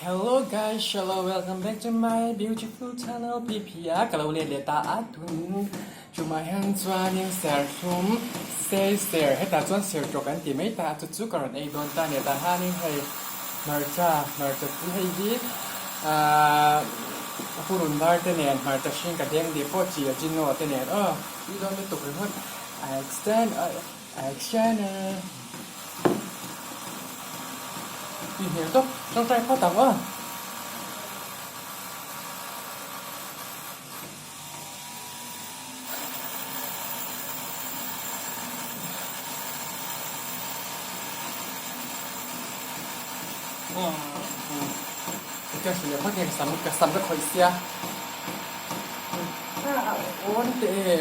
Hello guys, shalom, welcome back to my beautiful channel PPA ka lo let leh ta a tun chumah hian chuanin serthlum sei ser hetah chuan ser tawk an ti mai ta a chu chu ka rawn ei dawn ta a ni tah hianin hei hmarcha hmarcha pui hei hi ahh purun var te nen hmarcha hring ka deng dih pawh chi a jino te nen aw tui dawn lutuk ringawt extend action tui hmel tawp tawngtai phawt ang aw. Ka hrilh phawt nge ka sam ka sam ka khawih sia awn teh e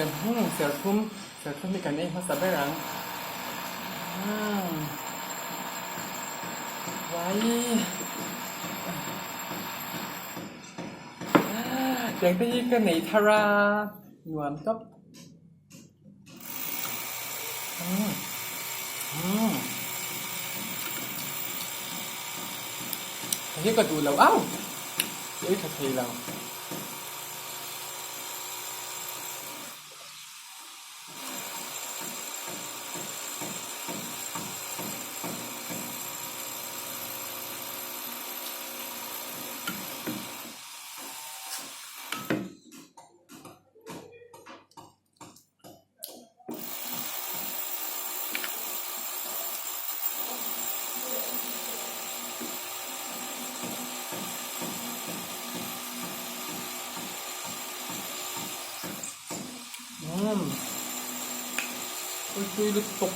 serthlum serthlum hi kan ei hmasa ber ang uai. Tiang te hi ka nei thar a nuam tawp. Hei hi ka duh lo au ei tha thei lo. Umm ui tui lutuk.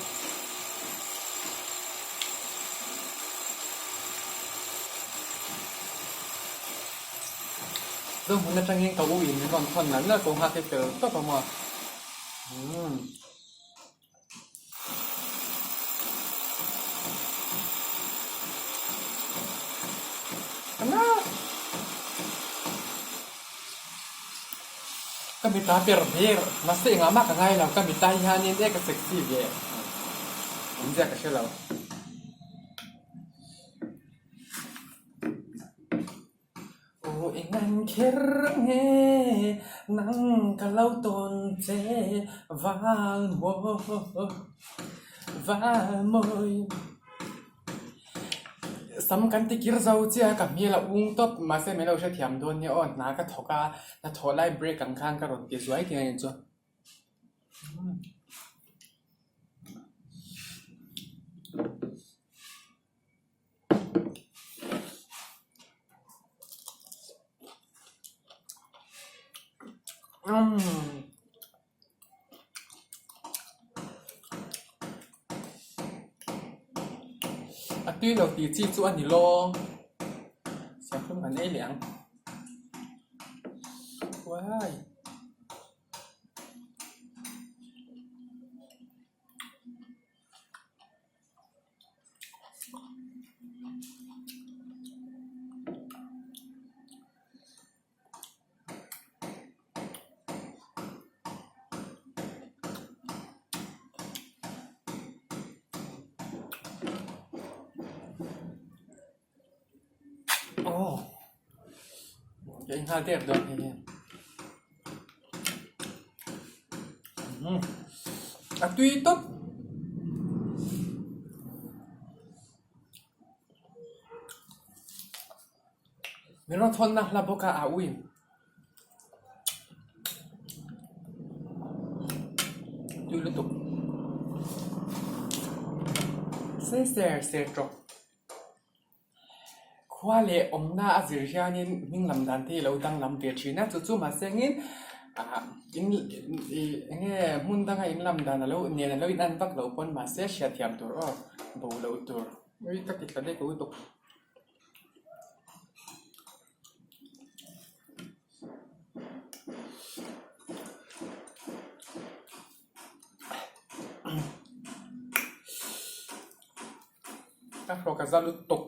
Chu hmun atangin ka u in min rawn thawn nalh nalh ko nghak hi fel tawp a maw. Umm. Ka mita ber ber mahse engah mah ka ngai lo ka mita hianin e ka sexy ve awmzia ka hre lo. Aw engan kher nge nang ka lo tawn che val mawi val mawi. Sam kan ti kir zo chiah a ka hmel a ung tawp mahse min lo hrethiam dawn nia aw hna ka thawk a hnathawh lai break ang khan ka rawn ti zuai tih a ni chu. A tui lo tih chi chu a ni lo siamhlum kan ei leh ang uai. Aw ka inghal tep dawn hei hi a tui tawp. Min rawn thawn na hla bawk a a ui. Tui lutuk. Sei ser ser tawp. Khua leh awmna a zir hianin hming lam dan te hi a lo danglam ve thin a, chu chu mahse angin ah in ih eng nge hmun danga in lam dan alo nen alo in an vak loh pawn mahse hriatthiam tur aw bo loh tur. Ui ka ti tla daih ko lutuk. Ka hlawk a za lutuk.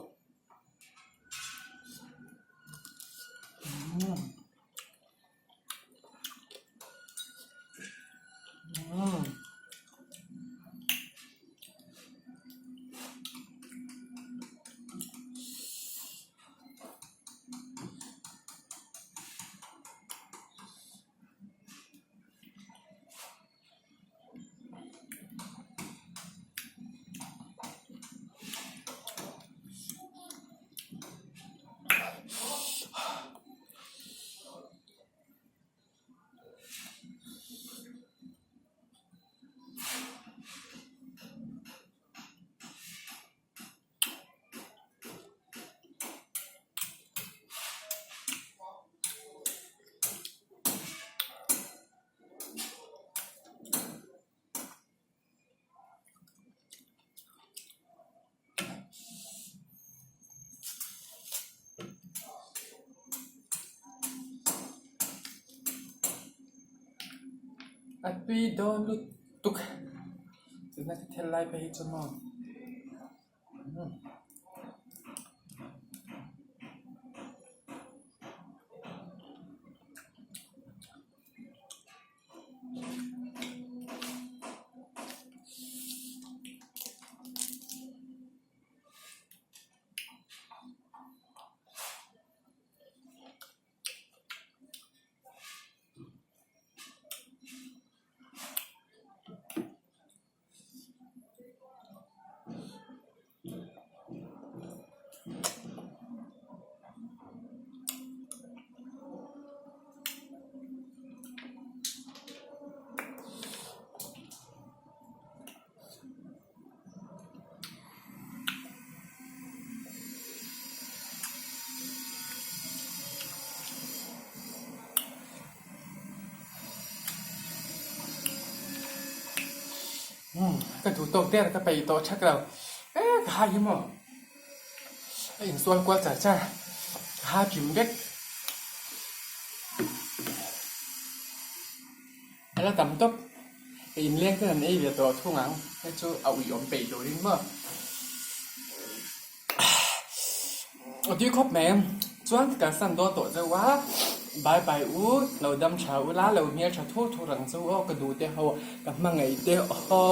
A tui dawn lutuk tuna ka thil lai phei hi chu maw. Ka duh tawk der ka peih tawh thak lo e ka hai hi maw a insual kual char char ka ha kim vek a la tam tawp ka inleng ten an ei ve tawh thung ang hei chu a uiawm peih turin maw A tui khawp mai chuan ka kalsan dawn tawh zeuh a bye bye u lo dam tha ula lo hmel tha thur thur ang chu aw ka duh te ho ka hmangaih te ho.